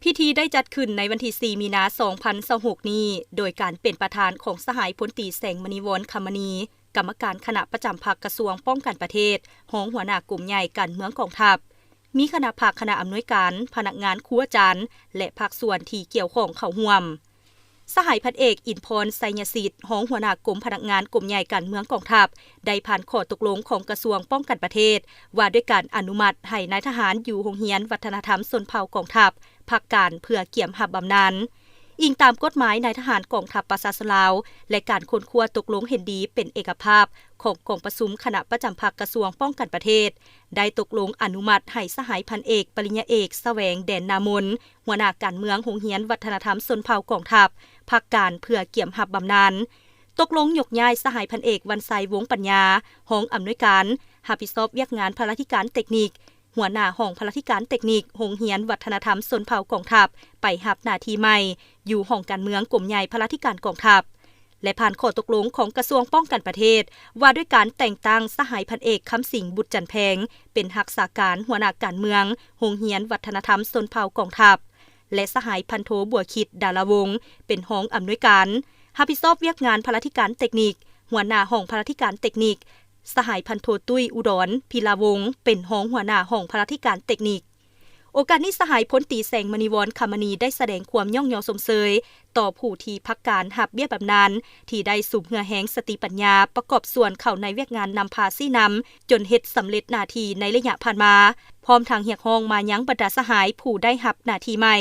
ພິທີໄດ້ຈັດຂຶ້ນໃນວັນທີສີ່ ມີນາ ສອງພັນຊາວຫົກນີ້ ໂດຍການເປັນປະທານຂອງສະຫາຍພົນຕີ ແສງມະນີວອນ ຄຳມະນີ ກຳມະການຄະນະປະຈຳພັກກະຊວງປ້ອງກັນປະເທດ, ຮອງຫົວໜ້າກົມໃຫຍ່ການເມືອງກອງທັບ, ມີຄະນະພັກ, ຄະນະອຳນວຍການ, ພະນັກງານ, ຄູອາຈານ ແລະ ພາກສ່ວນທີ່ກ່ຽວຂ້ອງເຂົ້າຮ່ວມ. ສະຫາຍພັນເອກ ອິນພອນ ໄຊຍະສິດ ຮອງຫົວໜ້າກົມພະນັກງານກົມໃຫຍ່ການເມືອງກອງທັບ ໄດ້ຜ່ານຂໍ້ຕົກລົງຂອງກະຊວງປ້ອງກັນປະເທດ ວ່າດ້ວຍການອະນຸມັດໃຫ້ນາຍທະຫານຢູ່ໂຮງຮຽນວັດທະນະທຳຊົນເຜົ່າກອງທັບ ພັກການເພື່ອກຽມຮັບບຳນານ. ອີງຕາມກົດໝາຍນາຍທະຫານກອງທັບປະຊາຊົນລາວ ແລະ ການຄົ້ນຄວ້າຕົກລົງເຫັນດີເປັນເອກະພາບຂອງກອງປະຊຸມຄະນະປະຈຳພັກກະຊວງປ້ອງກັນປະເທດ ໄດ້ຕົກລົງອະນຸມັດໃຫ້ສະຫາຍພັນເອກ ປະລິນຍາເອກ ສະແຫວງ ແດນນາມົນ ຫົວໜ້າການເມືອງໂຮງຮຽນວັດທະນະທຳຊົນເຜົ່າກອງທັບ ພັກການເພື່ອກຽມຮັບບຳນານ. ຕົກລົງຍົກຍ້າຍສະຫາຍພັນເອກ ວັນໄຊ ວົງປັນຍາ ຮອງອຳນວຍການ ຮັບຜິດຊອບວຽກງານພະລາທິການເຕັກນິກ ຫົວໜ້າຫ້ອງພະລາທິການເຕັກນິກ ໂຮງຮຽນວັດທະນະທຳຊົນເຜົ່າກອງທັບ ໄປຮັບໜ້າທີ່ໃໝ່ ຢູ່ຫ້ອງການເມືອງກົມໃຫຍ່ພະລາທິການກອງທັບ ແລະ ຜ່ານຂໍ້ຕົກລົງຂອງກະຊວງປ້ອງກັນປະເທດ ວ່າດ້ວຍການແຕ່ງຕັ້ງສະຫາຍພັນເອກ ຄຳສິງ ບຸດຈັນແພງ ເປັນຮັກສາການຫົວໜ້າການເມືອງໂຮງຮຽນວັດທະນະທຳຊົນເຜົ່າກອງທັບ ແລະ ສະຫາຍພັນໂທ ບົວຄິດ ດາລາວົງ ເປັນຮອງອຳນວຍການ ຮັບຜິດຊອບວຽກງານພະລາທິການເຕັກນິກ ຫົວໜ້າຫ້ອງພະລາທິການເຕັກນິກ, ສະຫາຍພັນໂທ ຕຸ້ຍ ອຸດອນ ພິລາວົງ ເປັນຮອງຫົວໜ້າຫ້ອງພະລາທິການເຕັກນິກ. ໂອກາດນີ້ ສະຫາຍພົນຕີ ແສງມະນີວອນ ຄຳມະນີ ໄດ້ສະແດງຄວາມຍ້ອງຍໍຊົມເຊີຍຕໍ່ຜູ້ທີ່ພັກການຮັບເບ້ຍບຳນານ ທີ່ໄດ້ສຸມເຫື່ອແຮງສະຕິປັນຍາ ປະກອບສ່ວນເຂົ້າໃນວຽກງານນຳພາຊີ້ນຳ ຈົນເຮັດສຳເລັດໜ້າທີ່ໃນໄລຍະຜ່ານມາ, ພ້ອມທັງຮຽກຮ້ອງມາຍັງບັນດາສະຫາຍຜູ້ໄດ້ຮັບໜ້າທີ່ໃໝ່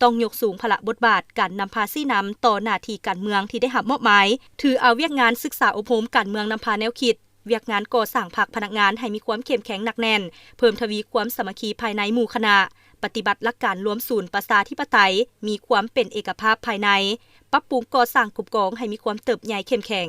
ຕ້ອງຍົກສູງພາລະບົດບາດການນຳພາຊີ້ນຳຕໍ່ໜ້າທີ່ການເມືອງທີ່ໄດ້ຮັບມອບໝາຍ, ຖືເອົາວຽກງານສຶກສາອົບຮົມການເມືອງນຳພາແນວຄິດ, ວຽກງານກໍ່ສ້າງພັກພະນັກງານໃຫ້ມີຄວາມເຂັ້ມແຂງໜັກແໜ້ນ, ເພີ່ມທະວີຄວາມສາມັກຄີພາຍໃນໝູ່ຄະນະ, ປະຕິບັດຫຼັກການລວມສູນປະຊາທິປະໄຕ, ມີຄວາມເປັນເອກະພາບພາຍໃນ, ປັບປຸງກໍ່ສ້າງກົມກອງໃຫ້ມີຄວາມເຕີບໃຫຍ່ເຂັ້ມແຂງ.